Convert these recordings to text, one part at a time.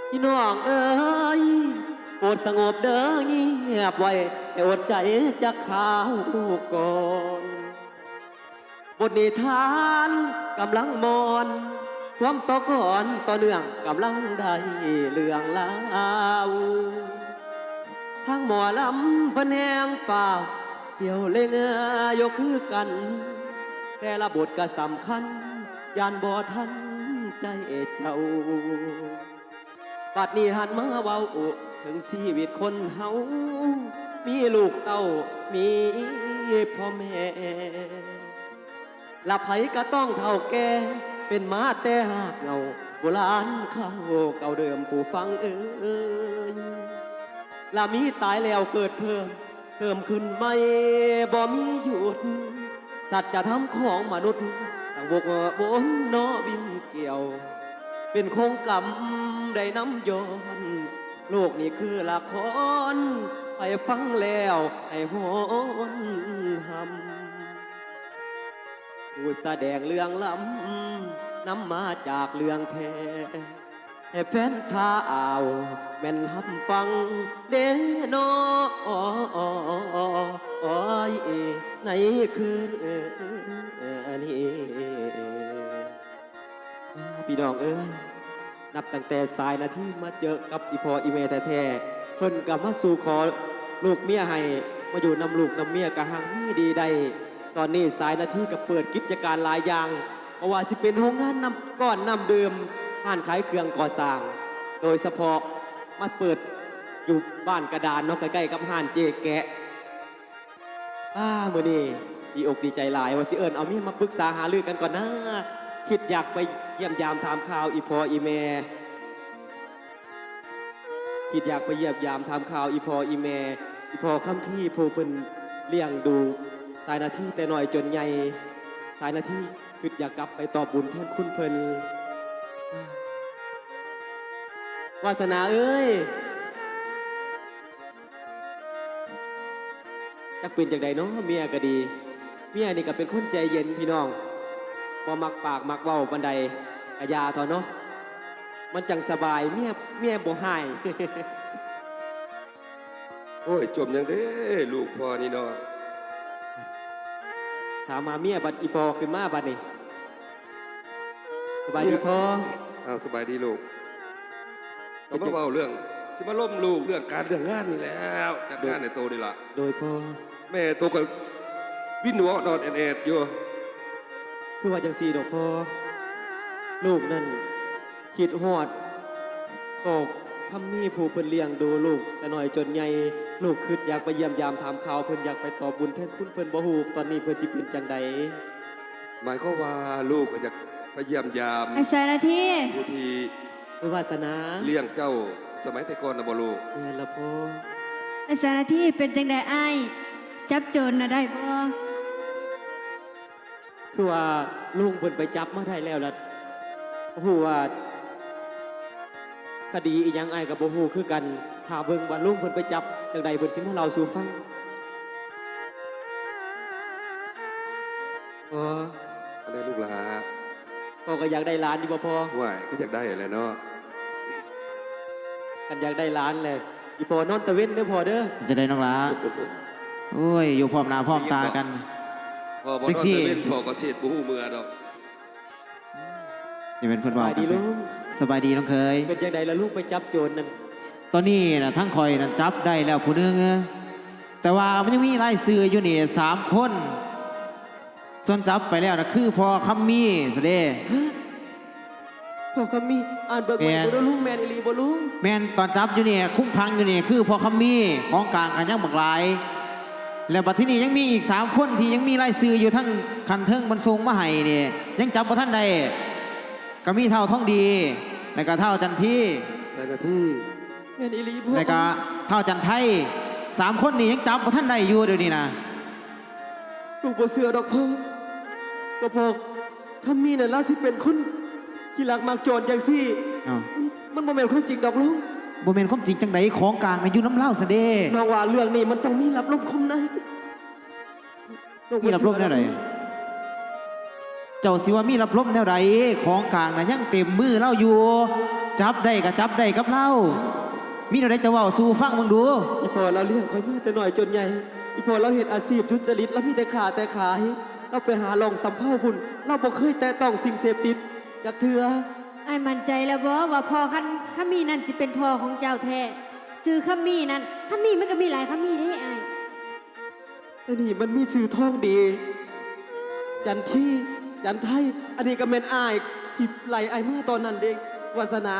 ພີ່ນ້ອງເອີຍ ໂປດສະຫງົບເດີ ງຽບໄວ້ ໃຫ້ອົດໃຈຈັກຄາວກ່ອນ. ບົດນິທານກຳລັງມ່ວນ ຄວາມຕໍ່ກອນຕໍ່ເນື່ອງກຳລັງໄດ້ເລື່ອງລາວ. ທາງໝໍລຳເພິ່ນແຮ່ງຟ້າວ ທ່ຽວເລັ່ງຢູ່ຄືກັນ ແຕ່ລະບົດກະສຳຄັນ ຢ້ານບໍ່ທັນໃຈເຈົ້າ. ບັດນີ້ຫັນມາເວົ້າເຖິງຊີວິດຄົນເຮົາ ມີລູກເຕົ້າ ມີພໍ່ແມ່ ລະໃຜກະຕ້ອງເຖົ້າແກ່ ເປັນມາແຕ່ຮາກເຫງົ້າ ໂບລານເກົ່າເກົ່າເດີມ ຜູ້ຟັງເອີຍ ລະມີຕາຍແລ້ວເກີດເພີ່ມ ເພີ່ມຂຶ້ນໃໝ່ບໍ່ມີຢຸດ ສັດຈະທຳຂອງມະນຸດ ຕັ້ງວົງວົນເນາະວຽນກ່ຽວ ເປັນຄົງກຳໄດ້ນຳຍ້ອນ ໂລກນີ້ຄືລະຄອນ ໃຜຟັງແລ້ວໃຫ້ຮ້ອນຮຳ ຜູ້ສະແດງເລື່ອງລຳ ນຳມາຈາກເລື່ອງແທ້ ໃຫ້ແຟນຖ້າອ້າວແມ່ນຮັບຟັງເດ້ເນາະ ໃນຄືນນີ້. ພີ່ນ້ອງເອີຍ ນັບຕັ້ງແຕ່ສາຍນາທີມາເຈີກັບອີ່ພໍ່ອີ່ແມ່ແທ້ໆ ເພິ່ນກໍມາສູ່ຂໍລູກເມຍໃຫ້ ມາຢູ່ນຳລູກນຳເມຍກໍຮັ່ງມີດີໄດ້. ຕອນນີ້ສາຍນາທີກໍເປີດກິດຈະການຫຼາຍຢ່າງ ບໍ່ວ່າຊິເປັນໂຮງງານນ້ຳກ້ອນນ້ຳດື່ມ ຮ້ານຂາຍເຄື່ອງກໍ່ສ້າງ ໂດຍສະເພາະມາເປີດຢູ່ບ້ານກະດານເນາະ ໃກ້ໆກັບຮ້ານເຈແກະ. ອ້າ ມື້ນີ້ດີອົກດີໃຈຫຼາຍ ວ່າຊິເອີ້ນເອົາເມຍມາປຶກສາຫາລືກັນກ່ອນນາ ຄິດຢາກໄປຢ້ຽມຢາມຖາມຂ່າວອີ່ພໍ່ອີ່ແມ່ ຄິດຢາກໄປຢ້ຽມຢາມຖາມຂ່າວອີ່ພໍ່ອີ່ແມ່ ອີ່ພໍ່ຄຳພີຜູ້ເພິ່ນລ້ຽງດູສາຍນາທີແຕ່ນ້ອຍຈົນໃຫຍ່ ສາຍນາທີຄິດຢາກກັບໄປຕອບບຸນແທນຄຸນເພິ່ນ. ວາສະໜາເອີຍ ຈັກເປັນຈັ່ງໃດເນາະ ເມຍກໍດີ ເມຍນີ້ກໍເປັນຄົນໃຈເຢັນພີ່ນ້ອງ ບໍ່ມັກປາກມັກເວົ້າປານໃດ ກະຢ່າເຖາະເນາະ ມັນຈັ່ງສະບາຍ ເມຍ ເມຍບໍ່ຮ້າຍ. ໂອ້ຍ ຈົ່ມຫຍັງເດ້ລູກພໍ່ນີ້ເນາະ ຖາມຫາເມຍບັດ ອີ່ພໍ່ຂຶ້ນມາບັດນີ້ ສະບາຍດີພໍ່. ອ້າວ ສະບາຍດີລູກ ກໍມາເວົ້າເລື່ອງ ຊິມາລົມລູກເລື່ອງການເລື່ອງງານນີ້ແຫຼ້ວ ຈັດງານໃຫ້ໂຕນີ້ລະ. ໂດຍພໍ່. ແມ່ໂຕກໍວິນຫົວອອດໆແອດໆຢູ່. ຄືວ່າຈັ່ງຊີ້ດອກພໍ່ ລູກນັ້ນຄິດຮອດພໍ່ຄຳມີຜູ້ເພິ່ນລ້ຽງດູລູກແຕ່ນ້ອຍຈົນໃຫຍ່ ລູກຄິດຢາກໄປຢ້ຽມຢາມຖາມຂ່າວເພິ່ນ ຢາກໄປຕອບບຸນແທນຄຸນເພິ່ນ ບໍ່ຮູ້ຕອນນີ້ເພິ່ນຊິເປັນຈັ່ງໃດ. ໝາຍຄວາມວ່າລູກກໍຢາກໄປຢ້ຽມຢາມ ອ້າຍສາຍນາທີ ຜູ້ທີ່ ຄືວາສະໜາ ລ້ຽງເຈົ້າສະໄໝແຕ່ກ່ອນນະບໍ່ລູກ? ແມ່ນລະພໍ່. ອ້າຍສາຍນາທີ ເປັນຈັ່ງໃດອ້າຍ ຈັບໂຈນນະໄດ້ບໍ່? ຄືວ່າລຸງເພິ່ນໄປຈັບມາໄດ້ແລ້ວລະ ບໍ່ຮູ້ວ່າຄະດີອີ່ຫຍັງ ອ້າຍກໍບໍ່ຮູ້ຄືກັນ. ຖ້າເບິ່ງວ່າລຸງເພິ່ນໄປຈັບຈັ່ງໃດ ເພິ່ນຊິມາເລົ່າສູ່ຟັງ. ພໍ່ ອັນໃດລູກຫຼ້າ? ພໍ່ກໍຢາກໄດ້ຫຼານຢູ່ບໍ່ພໍ່? ວ້າຍ ກໍຢາກໄດ້ແຫຼະເນາະ. ຄັນຢາກໄດ້ຫຼານແຫຼະ ອີ່ພໍ່ນອນຕາເວັນເດີພໍ່ເດີ. ເປັນຈັ່ງໃດນ້ອງຫຼ້າ? ໂອ້ຍ ຢູ່ພ້ອມໜ້າພ້ອມຕາກັນ ພໍ່ບໍ່ນອນຕາເວັນ ພໍ່ກໍເສດບໍ່ຮູ້ເມືອດອກ. ນີ້ແມ່ນເພິ່ນເວົ້າກັນ. ສະບາຍດີລຸງ. ສະບາຍດີນ້ອງເຂີຍ. ເປັນຈັ່ງໃດລະລຸງ ໄປຈັບໂຈນນັ້ນ? ຕອນນີ້ນະ ທາງຂ້ອຍນັ້ນຈັບໄດ້ແລ້ວຜູ້ໜຶ່ງ ແຕ່ວ່າມັນຍັງມີລາຍຊື່ຢູ່ນີ້ສາມຄົນ. ສ່ວນຈັບໄປແລ້ວນະ ຄືພໍ່ຄຳມີຊະເດ້. ພໍ່ຄຳມີ? ອ່ານເບິ່ງໃໝ່ເດີລຸງ. ແມ່ນອີ່ຫຼີບໍ່ລຸງ? ແມ່ນ. ຕອນຈັບຢູ່ນີ້ ຄຸມຂັງຢູ່ນີ້ ຄືພໍ່ຄຳມີ. ຂອງກາງກໍຍັງບັກຫຼາຍ. ແລ້ວບັດທີນີ້ຍັງມີອີກສາມຄົນທີ່ຍັງມີລາຍຊື່ຢູ່ທາງຂັ້ນເທິງ ເພິ່ນສົ່ງມາໃຫ້ນີ້ ຍັງຈັບບໍ່ທັນໄດ້. ກໍມີທ້າວທອງດີ ແລ້ວກໍທ້າວຈັນທີ. ໃສ່ນາທີ. ແມ່ນອີ່ຫຼີພໍ່. ແລ້ວກໍທ້າວຈັນໄທ. ສາມຄົນນີ້ຍັງຈັບບໍ່ທັນໄດ້ຢູ່ດຽວນີ້ນະ. ລູກບໍ່ເຊື່ອດອກພໍ່ ກໍພໍ່ຄຳມີນັ້ນລາວຊິເປັນຄົນຂີ້ລັກມັກໂຈນຈັ່ງຊີ້. ອ້າວ ມັນ ມັນບໍ່ແມ່ນຄວາມຈິງດອກລຸງ. ບໍ່ແມ່ນຄວາມຈິງຈັ່ງໃດ? ຂອງກາງນະຢູ່ນຳລາວຊັ້ນເດ້. ນ້ອງວ່າເລື່ອງນີ້ມັນຕ້ອງມີລັບລົມຄົມໃນ. ມີລັບລົມແນວໃດ? ເຈົ້າຊິວ່າມີລັບລົມແນວໃດ? ຂອງກາງນະຍັງເຕັມມືລາວຢູ່. ຈັບໄດ້ກໍຈັບໄດ້ກັບລາວ. ມີແນວໃດເຈົ້າເວົ້າສູ່ຟັງເບິ່ງດູ. ອີ່ພໍ່ລາວລ້ຽງຂ້ອຍມາແຕ່ນ້ອຍຈົນໃຫຍ່. ອີ່ພໍ່ລາວເຮັດອາຊີບສຸດຈະລິດ, ລາວມີແຕ່ຄ້າແຕ່ຂາຍ. ລາວໄປຫາລ່ອງສຳເພົາພຸ້ນ, ລາວບໍ່ເຄີຍແຕະຕ້ອງສິ່ງເສບຕິດຈັກເທື່ອ. ອ້າຍໝັ້ນໃຈແລ້ວບໍ່ວ່າພໍ່ຄຳ ຄຳມີນັ້ນຊິເປັນພໍ່ຂອງເຈົ້າແທ້? ຊື່ຄຳມີນັ້ນ, ຄຳມີມັນກໍມີຫຼາຍຄຳມີເດ້ອ້າຍ. ອັນນີ້ມັນມີຊື່ທອງດີ, ຈັນທີ, ຈັນໄທ, ອັນນີ້ກໍແມ່ນອ້າຍທີ່ໄລ່ອ້າຍມາຕອນນັ້ນເດ້ ວາສະໜາ.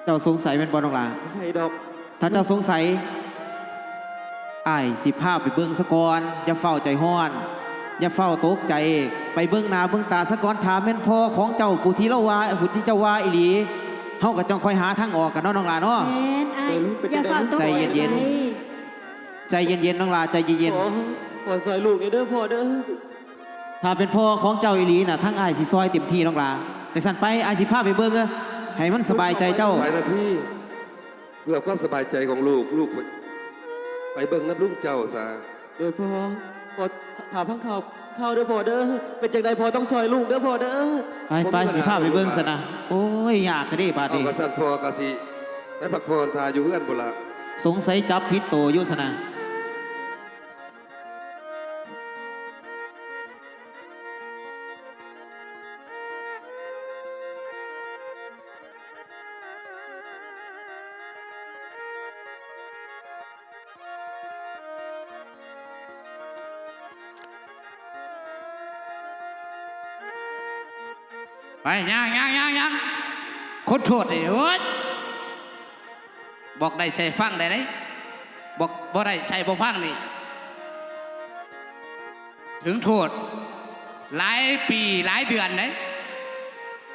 ເຈົ້າສົງໄສແມ່ນບໍ່ນ້ອງຫຼ້າ? ບໍ່ໃຫ້ດອກ. ຖ້າເຈົ້າສົງໄສ, ອ້າຍຊິພາໄປເບິ່ງສາກ່ອນ, ຢ່າຟ້າວໃຈຮ້ອນ, ຢ່າຟ້າວຕົກໃຈ, ໄປເບິ່ງໜ້າເບິ່ງຕາສາກ່ອນ. ຖ້າແມ່ນພໍ່ຂອງເຈົ້າຜູ້ທີ່ລາວວ່າ, ຜູ້ທີ່ເຈົ້າວ່າອີ່ຫຼີ, ເຮົາກໍຈັ່ງຄ່ອຍຫາທາງອອກກັນເນາະນ້ອງຫຼ້າເນາະ. ແມ່ນອ້າຍ. ເອີ ລູກ ຢ່າຟ້າວຕົກໃຈເຢັນໆ. ໃຈເຢັນ. ໃຈເຢັນໆ ນ້ອງຫຼ້າ, ໃຈເຢັນໆ. ພໍ່ ພໍ່ຊ່ອຍລູກແດ່ເດີພໍ່ເດີ. ຖ້າເປັນພໍ່ຂອງເຈົ້າອີ່ຫຼີນະ, ທາງອ້າຍຊິຊ່ອຍເຕັມທີ່ນ້ອງຫຼ້າ. ຈັ່ງຊັ້ນໄປ, ອ້າຍຊິພາໄປເບິ່ງ ເອີ ໃຫ້ມັນສະບາຍໃຈເຈົ້າ. ໄປນະພີ່, ເພື່ອຄວາມສະບາຍໃຈຂອງລູກ, ລູກໄປ ໄປເບິ່ງນຳລຸງເຈົ້າຊະ. ໂດຍພໍ່, ພໍ່ຖ້າຟັງຂ່າວ ຂ່າວເດີພໍ່ເດີ. ເປັນຈັ່ງໃດພໍ່ຕ້ອງຊ່ອຍລູກເດີພໍ່ເດີ. ໄປ ໄປ ຊິພາໄປເບິ່ງຊະນະ. ໂອ້ຍ ຍາກແທ້ເດ້ບາດນີ້. ເອົາ ກະຊັ້ນພໍ່ກະຊິໄປພັກຜ່ອນທ່າຢູ່ເຮືອນພຸ້ນລະ. ສົງໄສຈັບຜິດໂຕຢູ່ຊະນະ. ໄປ ຍ່າງ ຍ່າງ ຍ່າງ ຍ່າງ. ຄົນໂທດນີ້ ໂອ້ຍ ບອກໄດ້ໃສ່ຟັງໄດ້ເດ້, ບອກບໍ່ໄດ້ໃສ່ບໍ່ຟັງນີ້ ເຖິງໂທດຫຼາຍປີຫຼາຍເດືອນເດ້.